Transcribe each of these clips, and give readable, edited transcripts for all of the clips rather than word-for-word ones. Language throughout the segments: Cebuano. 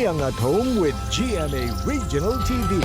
Kini ang At Home with GMA Regional TV.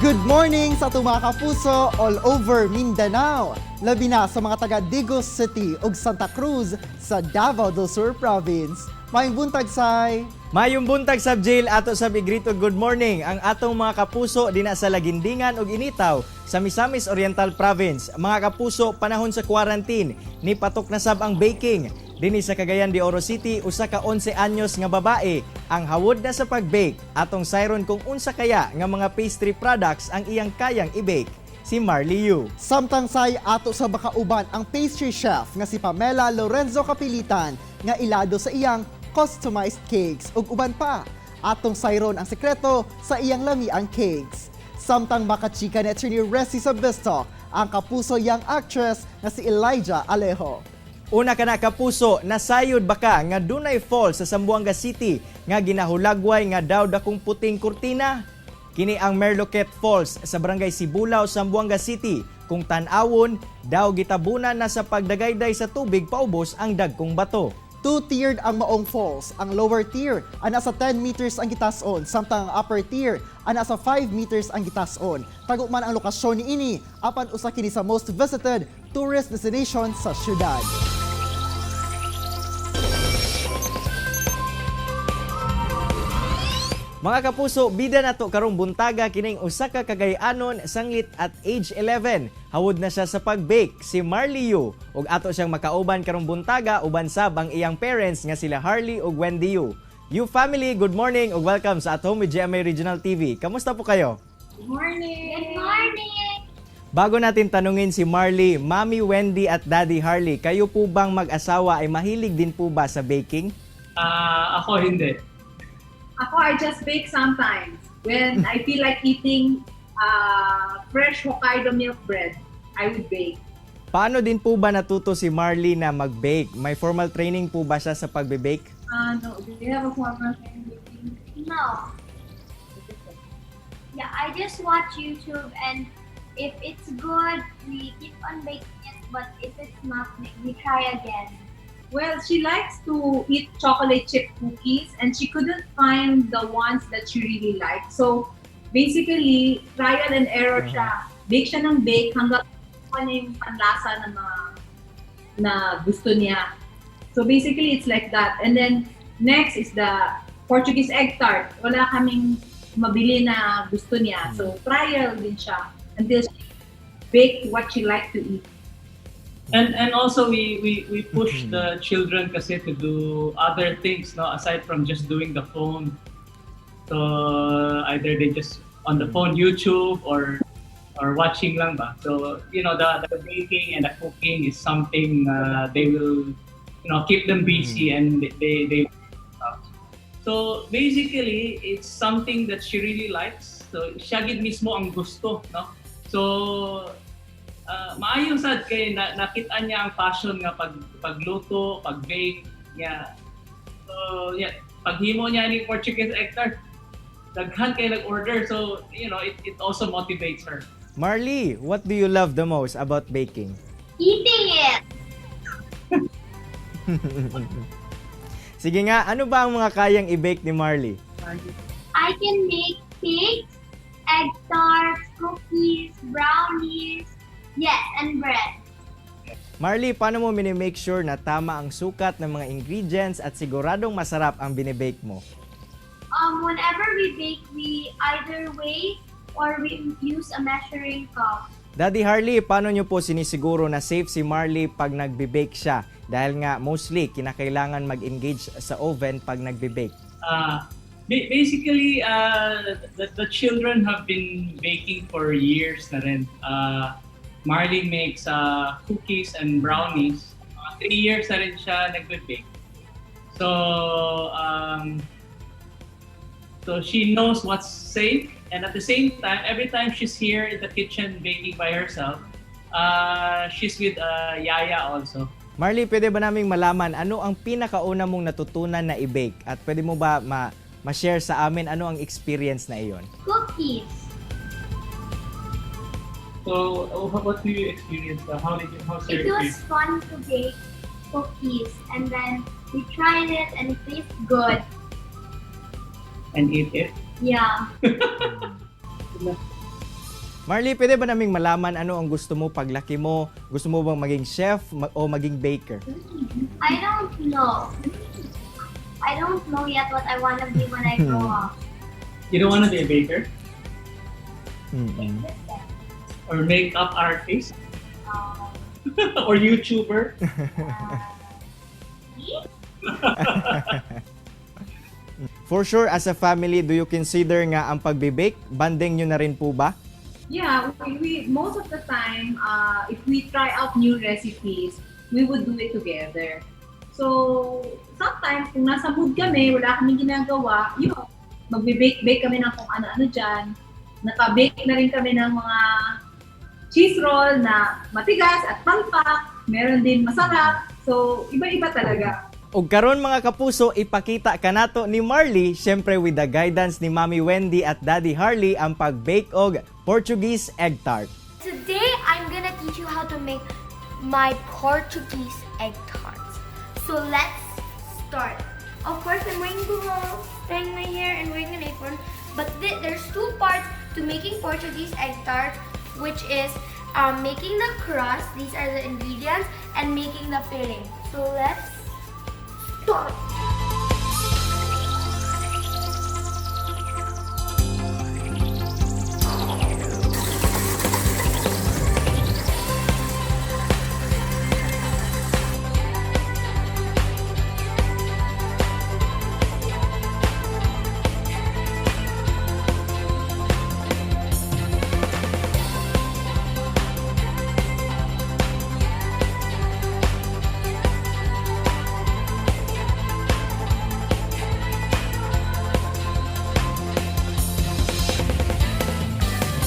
Good morning sa atong mga kapuso all over Mindanao. Labi na sa mga taga Digos City ug Santa Cruz sa Davao del Sur Province. Maayong buntag, say. Mayong buntag sab, Jail, ato sab i-greet og good morning ang atong mga kapuso dina sa Lagindingan ug Initaw sa Misamis Oriental Province. Mga kapuso, panahon sa quarantine, ni patok na sab ang baking. Dinhi sa Cagayan de Oro City, usa ka 11 anyos nga babae ang hawod na sa pag-bake. Atong sayron kung unsa kaya nga mga pastry products ang iyang kayang i-bake. Si Marley Yu. Samtang say, ato sa makauban ang pastry chef nga si Pamela Lorenzo Kapilitan nga ilado sa iyang customized cakes ug uban pa. Atong sayron ang sekreto sa iyang lamiang cakes. Samtang makachika ni Attorney Resi sa Bistalk ang kapuso young actress nga si Elijah Alejo. Una ka na, kapuso, nasayod ba ka nga dunay falls sa Zamboanga City nga ginahulagway nga daw dakong puting kurtina? Kini ang Merloquet Falls sa Barangay Sibulao, Zamboanga City. Kung tan-awon, daw gitabunan na sa pagdagayday sa tubig paubos ang dagkong bato. Two-tiered ang maong falls. Ang lower tier ang nasa 10 meters ang gitason, samtang ang upper tier ang nasa 5 meters ang gitason. Tago man ang lokasyon niini, apan usa kini sa most visited tourist destination sa syudad. Mga kapuso, bida nato karong buntaga kining usa ka Cagayanon sanglit at age 11. Hawod na siya sa pag-bake, si Marley Yu. Ug ato siyang makauban karong buntaga uban sab ang iyang parents nga sila Harley ug Wendy Yu. Yu family, good morning ug welcome sa At Home with GMA Regional TV. Kamusta po kayo? Good morning! Good morning! Bago natin tanungin si Marley, Mommy Wendy at Daddy Harley, kayo po bang mag-asawa ay mahilig din po ba sa baking? Ah, ako hindi. Ako, I just bake sometimes. When I feel like eating fresh Hokkaido milk bread, I would bake. Paano din po ba natuto si Marley na mag-bake? May formal training po ba siya sa pagbe-bake? No, do you have a formal training baking? No. Yeah, I just watch YouTube and if it's good, we keep on baking it, but if it's not, we try again. Well, she likes to eat chocolate chip cookies and she couldn't find the ones that she really liked. So, basically, trial and error siya. Bake siya ng bake hanggang makuha niya yung panlasa na, mga, na gusto niya. So, basically, it's like that. And then, next is the Portuguese egg tart. Wala kaming mabili na gusto niya. So, trial din siya until she baked what she liked to eat. And also we push the children kasi to do other things, no, aside from just doing the phone. So either they just on the phone, YouTube or watching lang ba. So the baking and the cooking is something they will keep them busy and they. So basically it's something that she really likes. So siya gid mismo ang gusto, no? So maayo sad kay nakita niya ang passion nga pagluto, pag-bake niya. So yeah, paghimo niya ni Portuguese egg tart, daghan kay nag-order. So, it also motivates her. Marley, what do you love the most about baking? Eating it! Sige nga, ano ba ang mga kayang i-bake ni Marley? I can make cakes, egg tarts, cookies, brownies, yes, and bread. Marley, paano mo minimake sure na tama ang sukat ng mga ingredients at siguradong masarap ang binibake mo? Whenever we bake, we either weigh or we use a measuring cup. Daddy Harley, paano nyo po sinisiguro na safe si Marley pag nagbe-bake siya? Dahil nga mostly kinakailangan mag-engage sa oven pag nagbe-bake. Basically, the children have been baking for years na rin. Marley makes cookies and brownies. 3 years na rin siya nagbe-bake. So she knows what's safe, and at the same time, every time she's here in the kitchen baking by herself, she's with Yaya also. Marley, pwede ba naming malaman ano ang pinakauna mong natutunan na i-bake? At pwede mo ba ma-share sa amin ano ang experience na iyon? Cookies. So, what do you experience? How's your It was experience? fun to bake cookies and then we tried it and it tastes good. and eat it. Yeah. Marley, pwede ba naming malaman ano ang gusto mo paglaki mo? Gusto mo bang maging chef o maging baker? I don't know. I don't know yet what I want to be when I grow up. You don't want to be a baker Mm-mm. or makeup artist or YouTuber. For sure, as a family, do you consider nga ang pagbe-bake? Banding nyo na rin po ba? Yeah, we most of the time, if we try out new recipes, we would do it together. So, sometimes, kung nasa mood kami, wala kaming ginagawa, magbe-bake-bake kami ng kung ano-ano dyan. Naka-bake na rin kami ng mga cheese roll na matigas at palpak. Meron din masarap. So, iba-iba talaga. Og karon, mga kapuso, ipakita kanato ni Marley, syempre with the guidance ni Mami Wendy at Daddy Harley, ang pag-bake og Portuguese egg tart. Today, I'm gonna teach you how to make my Portuguese egg tarts. So let's start. Of course, I'm wearing gloves, tying my hair, and wearing an apron. But there's two parts to making Portuguese egg tart, which is making the crust, these are the ingredients, and making the filling. So let's start.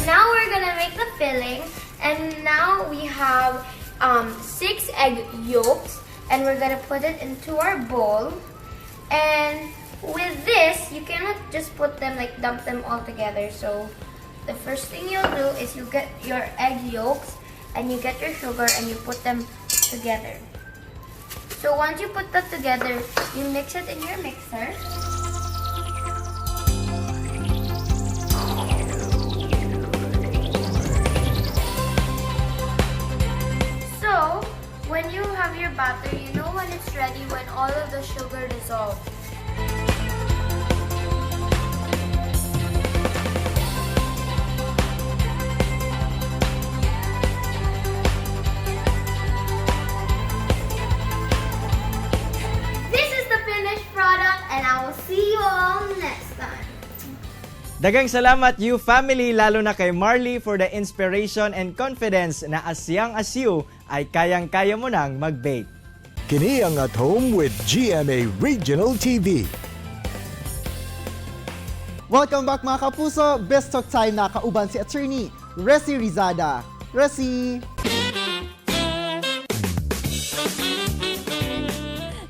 Now we're gonna make the filling, and now we have 6 egg yolks, and we're gonna put it into our bowl. And with this, you cannot just put them, like, dump them all together. So the first thing you'll do is you get your egg yolks and you get your sugar and you put them together. So once you put that together, you mix it in your mixer. So, when you have your batter, you know when it's ready when all of the sugar dissolves. This is the finished product, and I will see you all next time. Dagang salamat, you family, lalo na kay Marley for the inspiration and confidence na as young as you ay kayang-kaya mo nang mag-bake. Kini ang At Home with GMA Regional TV. Welcome back, mga kapuso! Best Talk time na kauban si Attorney Resi Rizada. Resi!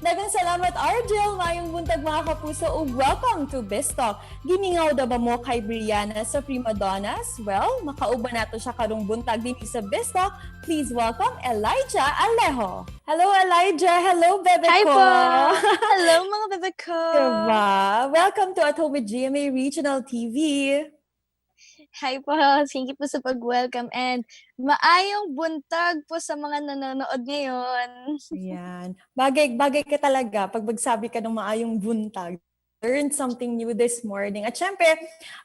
Daghang salamat, Argel! Maayong buntag, mga kapuso, ug welcome to Best Talk. Gimingaw na ba mo kay Brianna sa Prima Donnas? Well, makauban nato siya karong buntag dinhi sa Best Talk. Please welcome Elijah Alejo. Hello, Elijah! Hello, bebe Hi ko! po! Hello, mga bebe ko! Diba? Welcome to At Home with GMA Regional TV. Hi po! Thank you po sa pag-welcome and maayong buntag po sa mga nanonood ngayon. Ayan. Bagay, bagay ka talaga pag magsabi ka ng maayong buntag. Learn something new this morning. At syempre,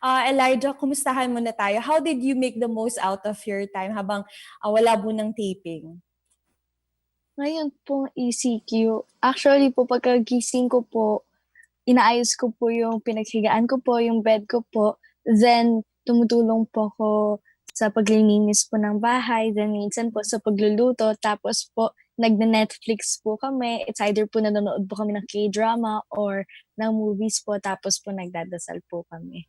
Elijah, kumustahan muna tayo. How did you make the most out of your time habang wala po ng taping? Ngayon pong ECQ, actually po pagkagising ko po, inaayos ko po yung pinaghigaan ko po, yung bed ko po. Then, tumutulong po ako sa paglilinis po ng bahay. Then, minsan po sa pagluluto. Tapos po, nagne-Netflix po kami. It's either po nanonood po kami ng K-drama or ng movies po. Tapos po, nagdadasal po kami.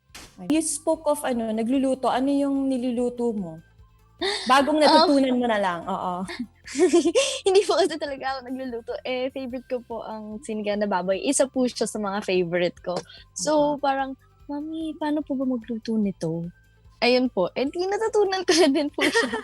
You spoke of ano, nagluluto. Ano yung niluluto mo? Bagong natutunan mo na lang. Oo. Hindi po kasi talaga ako nagluluto. Eh, favorite ko po ang sinigang na baboy. Isa po siya sa mga favorite ko. So, parang, "Mami, paano po ba magluto nito?" Ayun po. Eh, di natutunan ko na din po siya.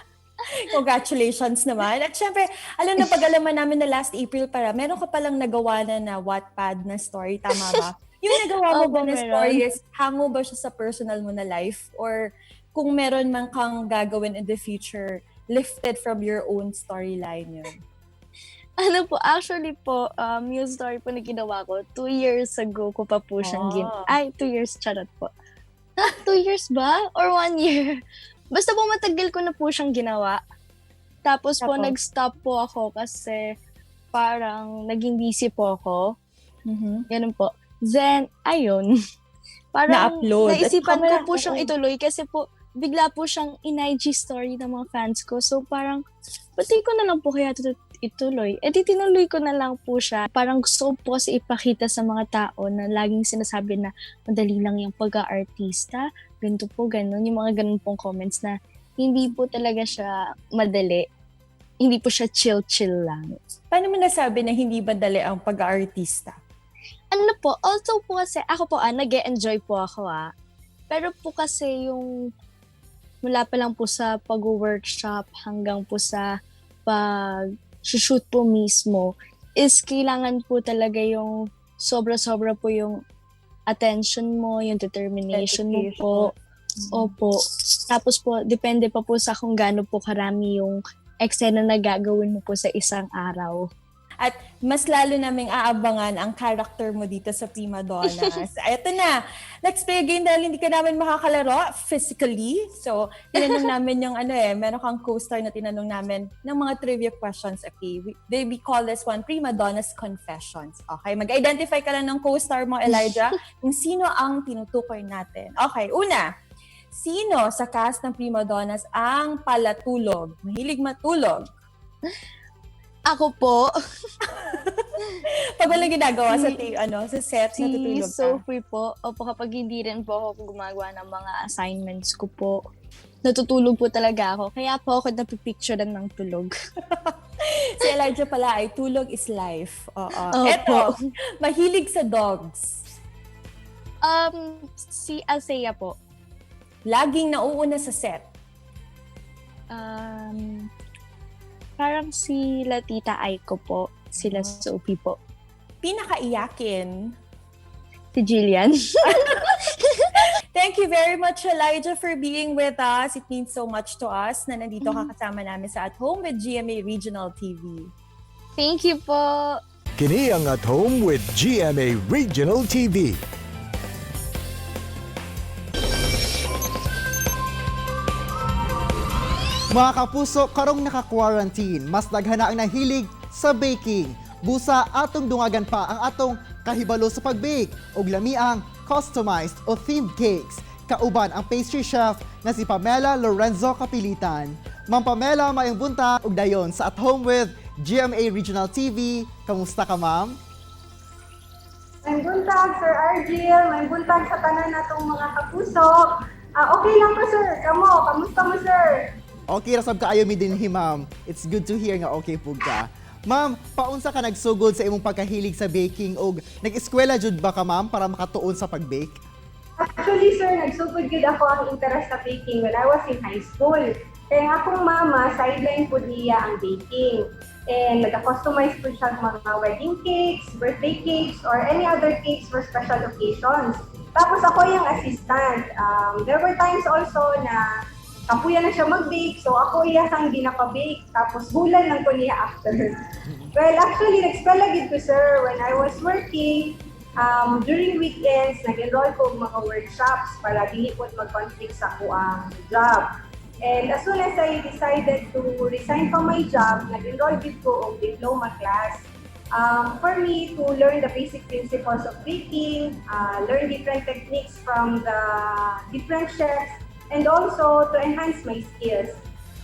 Congratulations naman. At syempre, alam na pag-alaman namin na last April para, meron ka palang nagawa na na Wattpad na story, tama ba? Yung nagawa mo ba Opo, na meron. story is, hango ba siya sa personal mo na life? Or kung meron man kang gagawin in the future, lifted from your own storyline yun? Ano po, actually po, yung story po na ginawa ko, 2 years ago ko pa po siyang Ah. Ay, 2 years, charot po. Ah, 2 years ba? Or 1 year? Basta po matagal ko na po siyang ginawa. Tapos po, Tapos? nag-stop po ako kasi parang naging busy po ako. Ganun po. Then, ayun. Parang Na-upload. At naisipan ko saka po siyang ituloy kasi po, bigla po siyang in-IG story ng mga fans ko. So parang, pati ko na lang po kaya ituloy. E di tinuloy ko na lang po siya. Parang gusto ko po kasi ipakita sa mga tao na laging sinasabi na madali lang yung pag-aartista. Ganito po, ganun. Yung mga ganun pong comments na hindi po talaga siya madali. Hindi po siya chill-chill lang. Paano mo nasabi na hindi madali ang pag-aartista? Ano po, also po kasi, ako po nag enjoy po ako ah. Pero po kasi yung mula pa lang po sa pag-workshop hanggang po sa pag-shoot po mismo is kailangan po talaga yung sobra-sobra po yung attention mo, yung determination mo po. Opo. Tapos po, depende pa po sa kung gaano po karami yung eksena na gagawin mo po sa isang araw. At mas lalo naming aabangan ang character mo dito sa Prima Donnas. Eto na. Let's play a game dahil hindi ka namin makakalaro physically. So, tinanong namin yung ano eh, meron kang co-star na tinanong namin ng mga trivia questions. Okay, we call this one Prima Donna's Confessions. Okay, mag-identify ka lang ng co-star mo, Elijah, kung sino ang tinutukoy natin. Okay, una. Sino sa cast ng Prima Donnas ang palatulog? Mahilig matulog. Ako po. Pag walang ginagawa sa ano, sa set, Si natutulog ka. Sophie po. Opo, kapag hindi rin po ako gumagawa ng mga assignments ko po, natutulog po talaga ako. Kaya po ako napipicturean ng tulog. Si Elijah pala ay tulog is life. Oo. Opo. Eto, mahilig sa dogs. Si Althea po. Laging nauuna sa set. Parang si Latita Aiko po. Sila Sophie po. Pinakaiyakin. Si Jillian. Thank you very much, Elijah, for being with us. It means so much to us na nandito ka kasama namin sa At Home with GMA Regional TV. Thank you po. Kini ang At Home with GMA Regional TV. Mga kapuso, karong naka-quarantine, mas daghan na ang nahilig sa baking. Busa atong dungagan pa ang atong kahibalo sa pag-bake ug lamiang customized o themed cakes. Kauban ang pastry chef na si Pamela Lorenzo Kapilitan. Ma'am Pamela, maayong buntag ug dayon sa At Home with GMA Regional TV. Kamusta ka, ma'am? May buntag, Sir Argil. May buntag sa tanan natong mga kapuso. Ah, okay lang po, sir. Kamo, kamusta mo, sir? Okay ra sab kaayo mi dinhi, ma'am. It's good to hear nga okay pug ka. Ma'am, paunsa ka nagsugod sa imong pagkahilig sa baking og nag-eskwela jud ba ka, ma'am, para makatuon sa pag-bake? Actually, sir, nagsugod gud ako ang interest sa baking when I was in high school. Kaya ang akong mama, sideline po niya ang baking. And nag-customize po siya ng mga wedding cakes, birthday cakes, or any other cakes for special occasions. Tapos ako yung assistant. There were times also na kapuya na siya mag-bake, so ako iyahang ginapa-bake. Tapos bulan lang ko niya after. Well, actually, nag-eskwela gid ko, sir, when I was working. During weekends, nag-enroll ko og mga workshops para dili po mag-conflict sa akoang job. And as soon as I decided to resign from my job, nag-enroll gid ko og diploma class. For me to learn the basic principles of baking, learn different techniques from the different chefs, and also to enhance my skills.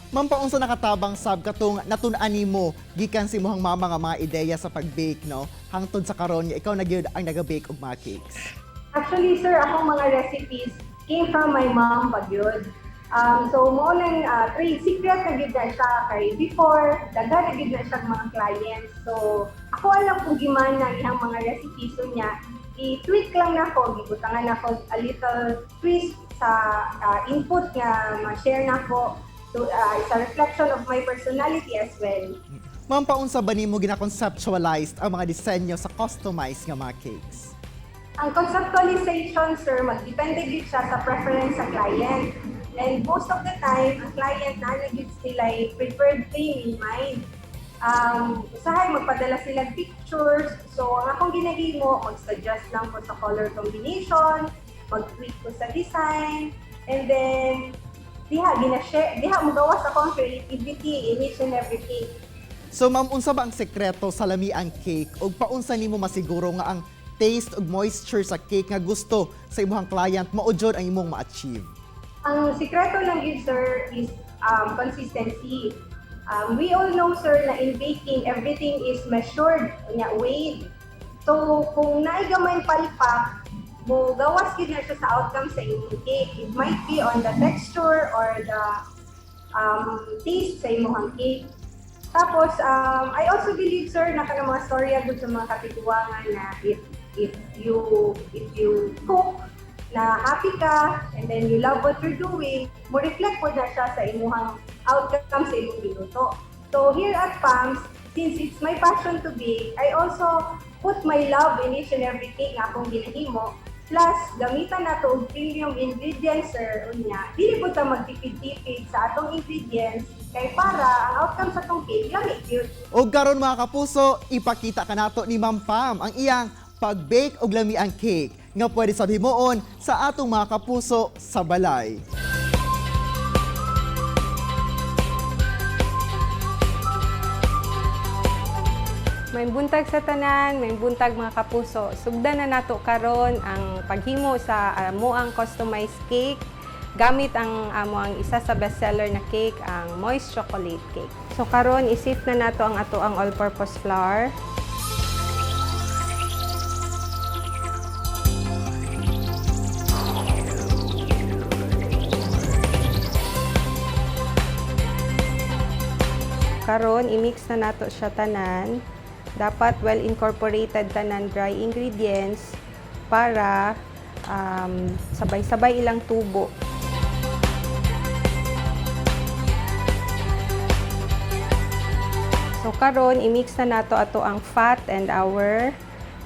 Ma'am, paunsa nakatabang sab katong natun-an nimo gikan sa imong mama nga mga ideya sa pag-bake, no? Hangtod sa karon nga ikaw na gyud ang naga-bake og mga cakes. Actually, sir, akong mga recipes came from my mom pa gyud. So, mo nang trade secret na gyud na siya kay before, daghan na gyud na siya mga clients. So, ako alam kung gimana iyang mga recipes so niya. I-tweak lang nako, gibutangan nako a little twist sa input nga ma-share nako. So, it's a reflection of my personality as well. Ma'am, paunsa ba nimo gina-conceptualized ang mga disenyo sa customized nga mga cakes? Ang conceptualization, sir, magdepende gyud siya sa preference sa client. And most of the time, ang client na gyud sila preferred theme in mind. Usahay magpadala sila pictures. So, ang akong ginahimo, mag-suggest lang ko sa color combination, mag-tweak ko sa design, and then diha gina-share, diha mogawas ako ang creativity in each and every cake. So ma'am, unsa ba ang sekreto sa lamiang cake ug paunsa nimo masiguro nga ang taste ug moisture sa cake nga gusto sa imong client mao jud ang imong ma-achieve? Ang sikreto lang yun, sir, is consistency. We all know, sir, na in baking, everything is measured, unya, weighed. So, kung naay gamay palpak, mo gawas gyud na siya sa outcome sa imong cake. It might be on the texture or the taste sa imong cake. Tapos, I also believe, sir, na kanang mga storya gud sa mga katiguangan na if you cook na happy ka and then you love what you're doing, mo reflect po na siya sa imuhang outcome sa imong giluto. So here at Pam's, since it's my passion to bake, I also put my love in each and every cake nga akong ginahimo. Plus, gamitan nato og premium ingredients, sir, unya. Dili po ta magtipid-tipid sa atong ingredients kay para ang outcome sa atong cake lami gyud. Og karon, mga kapuso, ipakita kanato ni Ma'am Pam ang iyang pag-bake og lamiang cake nga pwede sab himuon sa atong mga kapuso sa balay. May buntag sa tanan, may buntag, mga kapuso. Sugdan na nato karon ang paghimo sa amoang customized cake gamit ang amoang isa sa bestseller na cake, ang moist chocolate cake. So karon i-sift na nato ang ato ang all-purpose flour. Karon i-mix na nato siya tanan. Dapat well incorporated tanan dry ingredients para sabay-sabay ilang tubo. So karon i-mix na nato ato ang fat and our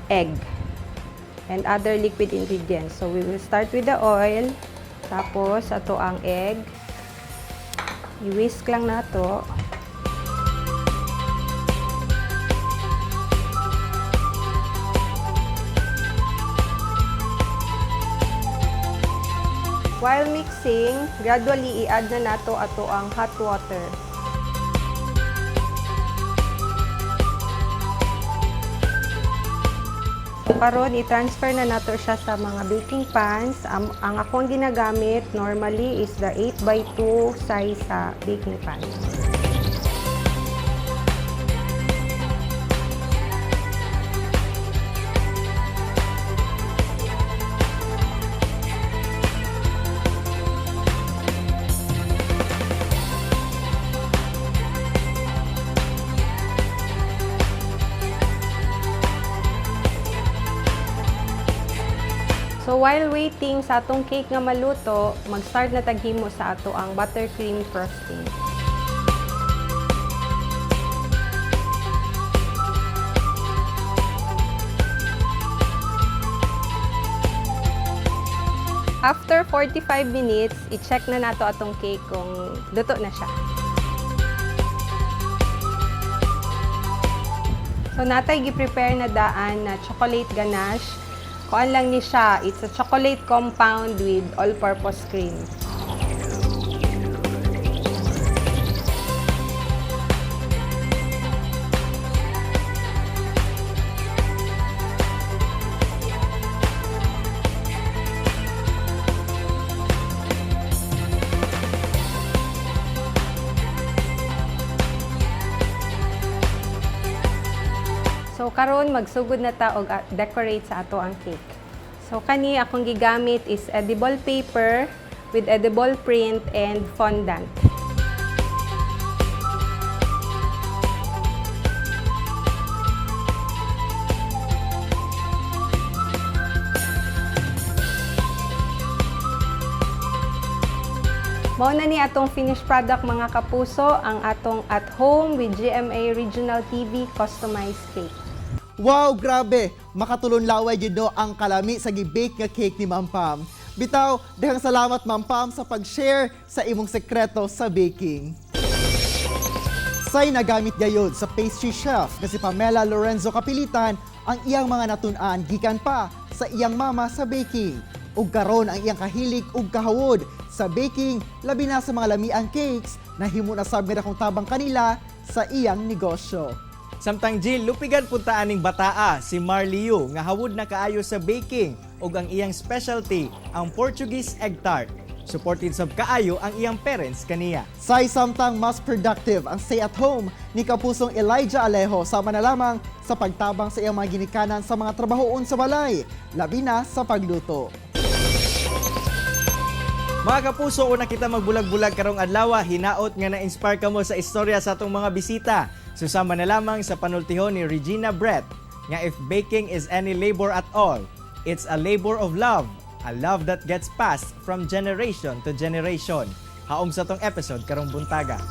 egg and other liquid ingredients. So we will start with the oil, tapos ato ang egg. I-whisk lang nato. While mixing, gradually i-add na nato ato ang hot water. So karon i-transfer na nato siya sa mga baking pans. Ang akong ginagamit normally is the 8x2 size sa baking pan. So while waiting sa atong cake nga maluto, mag-start na taghimo sa ato ang buttercream frosting. After 45 minutes, i-check na nato atong cake kung luto na siya. So natay gi-prepare na daan na chocolate ganache. Kuan lang ni siya, it's a chocolate compound with all-purpose cream. So karon magsugod na ta og decorate sa ato ang cake. So kani akong gigamit is edible paper with edible print and fondant. Mao na ni atong finished product, mga kapuso, ang atong at home with GMA Regional TV customized cake. Wow, grabe! Makatulon laway gyud no ang kalami sa gi-bake nga cake ni Ma'am Pam. Bitaw, daghang salamat, Ma'am Pam, sa pag-share sa imong sekreto sa baking. Say nagamit gayod sa pastry chef nga si Pamela Lorenzo Kapilitan ang iyang mga natun-an gikan pa sa iyang mama sa baking. Ug karon ang iyang kahilig ug kahawod sa baking, labi na sa mga lamiang cakes, nahimo na sab nga dakong tabang kanila sa iyang negosyo. Samtang Jill, lupigan punta aning bataa si Marlio nga hawod na kaayo sa baking ug ang iyang specialty ang Portuguese egg tart. Supported sab kaayo ang iyang parents kaniya. Say samtang mas productive ang stay at home ni kapusong Elijah Alejo sama na lamang sa pagtabang sa iyang mga ginikanan sa mga trabahoon sa balay, labi na sa pagluto. Mga kapuso, una kita magbulag-bulag karong adlaw, hinaot nga na-inspire kamo sa istorya sa atong mga bisita. Susama na lamang sa panultihon ni Regina Brett nga if baking is any labor at all, it's a labor of love, a love that gets passed from generation to generation. Haom sa tong episode karong buntaga.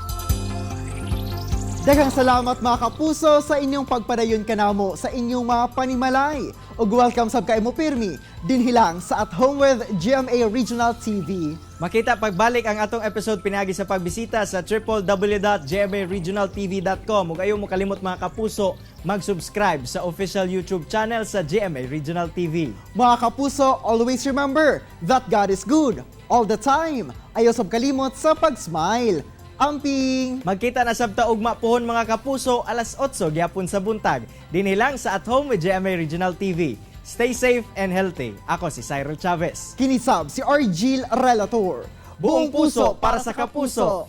Daghang salamat, mga kapuso, sa inyong pagpadayon kanamo sa inyong mga panimalay. Ug welcome sab kay mo pirmi dinhi lang sa At Home with GMA Regional TV. Makita pagbalik ang atong episode pinaagi sa pagbisita sa www.gmaregionaltv.com ug ayaw mo kalimot, mga kapuso, mag-subscribe sa official YouTube channel sa GMA Regional TV. Mga kapuso, always remember that God is good all the time. Ayaw sab kalimot sa pag-smile. Amping! Magkita na sab ta ugma pohon, mga kapuso, alas 8 gyapon sa buntag. Dinhi lang sa At Home with GMA Regional TV. Stay safe and healthy. Ako si Cyril Chavez. Kini sab si Argil Relator. Buong puso para sa kapuso.